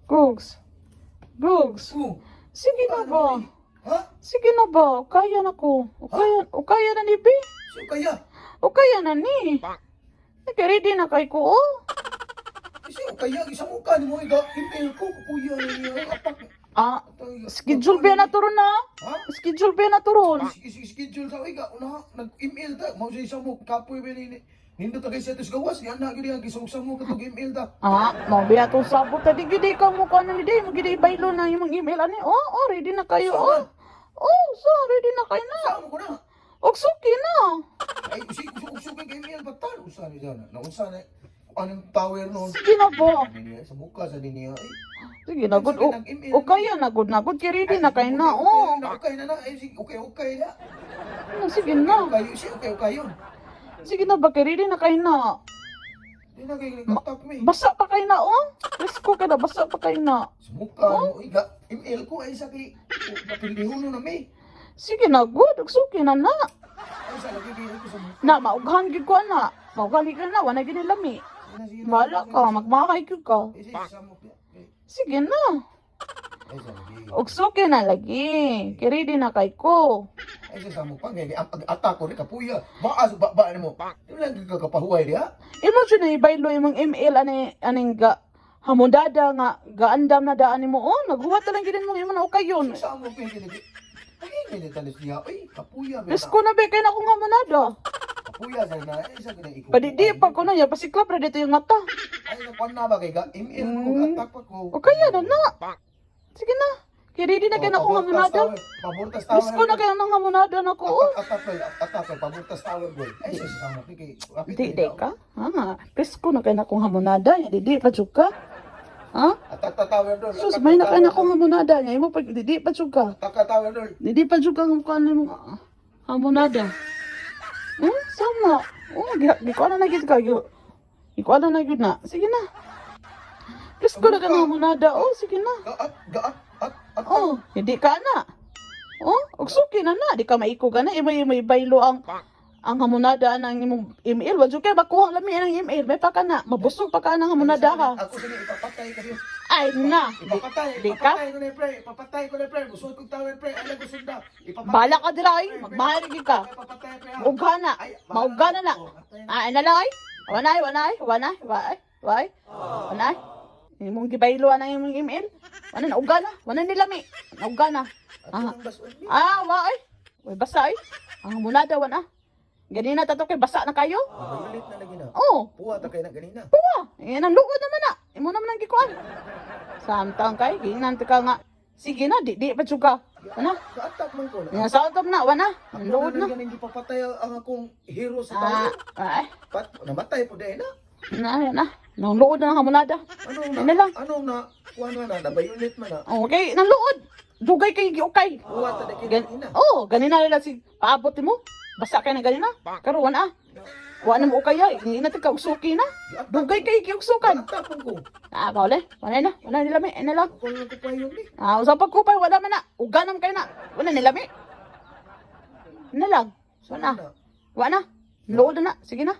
Gugs. Gugs. Oh, Sige na ba? Ha? Sige na ba? Kaya na ko. O kaya na ni B. So kaya? O kaya na ni. Nag-ready na kay ko, oh. Kasi kaya isang mukha ni mo iga email ko kuya niya apak. Ah, schedule ba na to ron na? Ha? Schedule ba na to ron? Sige, sige, schedule sa iga una nag-email ta mao siya isang mo kapoy ba ni nindot ta kay sa tos gawas yan na gid ang gisugsa mo katong email ta. Ah, mao biya tong sabot ta di gid ka mo ka na ni di mo gid baylo na imong email ani. Oh, ready na kayo. Oh. Oh, so ready na kayo na. Sa mo ko na. Og suki na. Ay si usog kay email batal usa ni jana. Naunsa na anong tower noon. Sige na ba? Niya sa mukha sa niya. Ay, Sige na gud. O kaya na gud na gud kay ready na kayo na. Oh. Okay na na. Ay, sige, okay na. Ano, sige na. Okay, sige, okay yun. Sige na ba kay ready na kayo na. Di na kayo nag-attack me. Basa pa kayo na, oh. Presko ka na, basa pa kayo na. Sa mukha mo, iga, email ko ay sa kay, napilihuno na mi. Sige na gud, og suki na na. Ay, sa lagi kayo ko sa mukha. Na maughan gid ko na. Maughan gid ka na, wala gid lami. Sige na, sige na. Bala ka, magmakay gyud ka. Ay, sige, sa mukha. Ay, Sige na. ay, sa lagi. Og suki na lagi. Kay ready na kay ko. Ay, sa mukha, ngay, ang attack ko rin, kapuya. Baka, ba, ba, ano mo? Di mo lang kakapahuway diha. Imo jud na ibaylo imong email ani aning ga hamundada nga gaandam na daan nimo, oh. Naghuwat na lang gid mo imo na okay yun. Sa mukha, yung ginag. Ay, hindi talis niya. Ay, kapuya. Presko na be kay na akong hamonada. Kapuya, sa na. Ay, sa ginag Padidi pa ko na ya pasiklap ra dito yung mata. Ay, nakuan na ba kay ga? Email ko, attack pa ko. O kaya na na. Sige na. Kay ready na kay na akong hamonada. Pabortas tower. Presko na kay nang hamonada na ko, oh. Attack boy, attack boy, pabortas tower boy. Ay, sa sama ko kay. Di di ka? Ha, presko na kay na akong hamonada. Di di pa jud ka. Ha? Attack ta tower dol. Sus, may na kay na akong hamonada. Nya imo pag di di pa jud ka. Attack ta tower dol. Di di pa jud ka ang kuan nimo hamonada. Sama. Oh, gi ko na na gid ka. Gi ko na na gid na. Sige na. Presko na kay nang hamonada. Oh, sige na. Gaat, gaat, at, at. Oh, hindi ka na. Oh, og suki na na, di ka maikog na. Imo imo ibaylo ang hamonada ang imong email. Wa jud kay makuha lami ang email. May pa ka na, mabusog pa ka ng hamonada ha. Ako sige ipapatay ka diyo. Ay na. Ipapatay, Di ka? ipapatay ko na pre, ipapatay ko na pre. Busod kog tower pre, ay lang sunda. Ipapatay. Bala ka dira ay, magmahal gyud ka. Ipapatay pre. Maugha na. Maugha na na. Ay na lang ay. Wala ay, wala ay, wala ay, wala ay, wala ay. Wala ay. Imong gibaylo ang imong email. Wala na uga na, wala nilami. Nauga na. Ah, ah, wa ay. Way basa ay. Ang hamonada wala. Ganina tato kay basa na kayo. Magulit na lagi na. Oh, Puwa ta kay na ganina. puwa. Eh, nang luod naman na. Imo naman ang gikuan. Samtang kay, ginan ka nga. Sige na, di di pa jud ka. Ano? Ka-attack man ko. Nga sa na, wala. Ako Nang luod na na. ganing gipapatay ang akong hero sa Ah, tower. ay. Pat, namatay po dahil na. Na, na. Nang luod na ang hamonada. Ano Ano na? lang? Ano na? Kuha na na, nabayulit man na. Okay, nang luod. Dugay kay giukay. Kuha ta na Gan kinina. oh, ganina nila si paabot mo. Basa kay na ganina. Karon ah. Wa na mo ukay ay, hindi na ka usuki na. Dugay kay giuksukan. Attack man ko. Ah, baule. Wala na. Wala nila mi. Ano lang. Ako lang ko pa yun eh. Ah, usa pagkupay wala man na. Uganam kay na. Wala nila mi. Ano lang. Wala. Wala na. Luod na na. Sige na.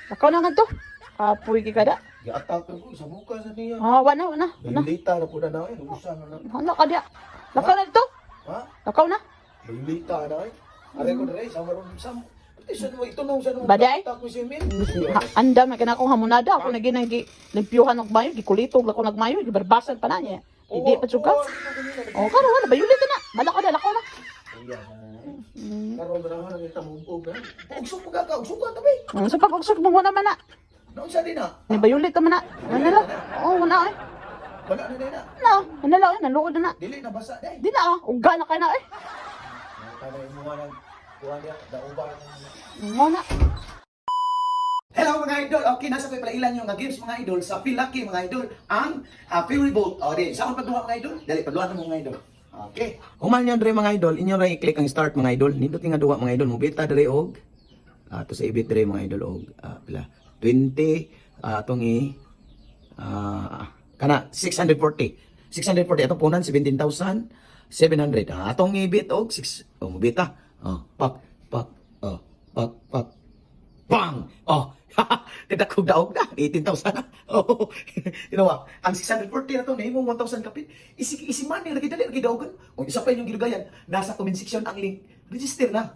Lakaw na ngadto. Kapoy kay kada. Gi-attack ko sa mukha sa niya. Ah, wala na, wala na. Wala. Bayulita na po na na eh. Usa na na. Wala ka diya. Lakaw na dito. Ha? Lakaw na. Bayulita na eh. Aray ko na rin. Sa marong sa. Pati sa mo itunong sa mo. Baday? Attack ko si Emil. Ha, andam na kana akong hamonada. Ako na ginang gi limpyuhan og mayo, gikulitog lang ko nagmayo, gibarbasan pa na niya. Hindi pa jud ka. Oh, karon wala bayulit na. Bala ka na, lakaw na. Karon ba naman ang itamugog na? Ugsok mo ka, ugsok ka tabi. Sa pag-ugsok mo wala man na. Naunsa din na? Ni bayulit man na. Wala lang. Oh, wala eh. Wala na din na. Na, wala lang eh, naluod na na. Dili na basa day. Di na ah, uga na kay na eh. Tanay mo nga ng kuha niya, dauba na. Mo na. Hello mga idol! Okay, nasa ko'y palailan yung nga games mga idol sa Philaki mga idol, ang Fury Boat. O di, sa akong pagduha mga idol? Dali, pagduha na mo mga idol. Okay. Human nyo dre mga idol, inyo ra i-click ang start mga idol. Nindot nga duha mga idol, mubita dre og to sa ibit dre mga idol og pila 20 atong i kana 640. 640 atong punan 17,700. Atong ibit og 6 oh mubita. Oh, pak pak oh pak pak. Bang! Oh, kadakog daog na, 18,000 na. Oh, ginawa. Ang 640 na to, nahimong 1,000 kapit. Easy, easy money, lagi dali, lagi daogan. Kung isa pa inyong gidugayan, nasa comment section ang link. Register na.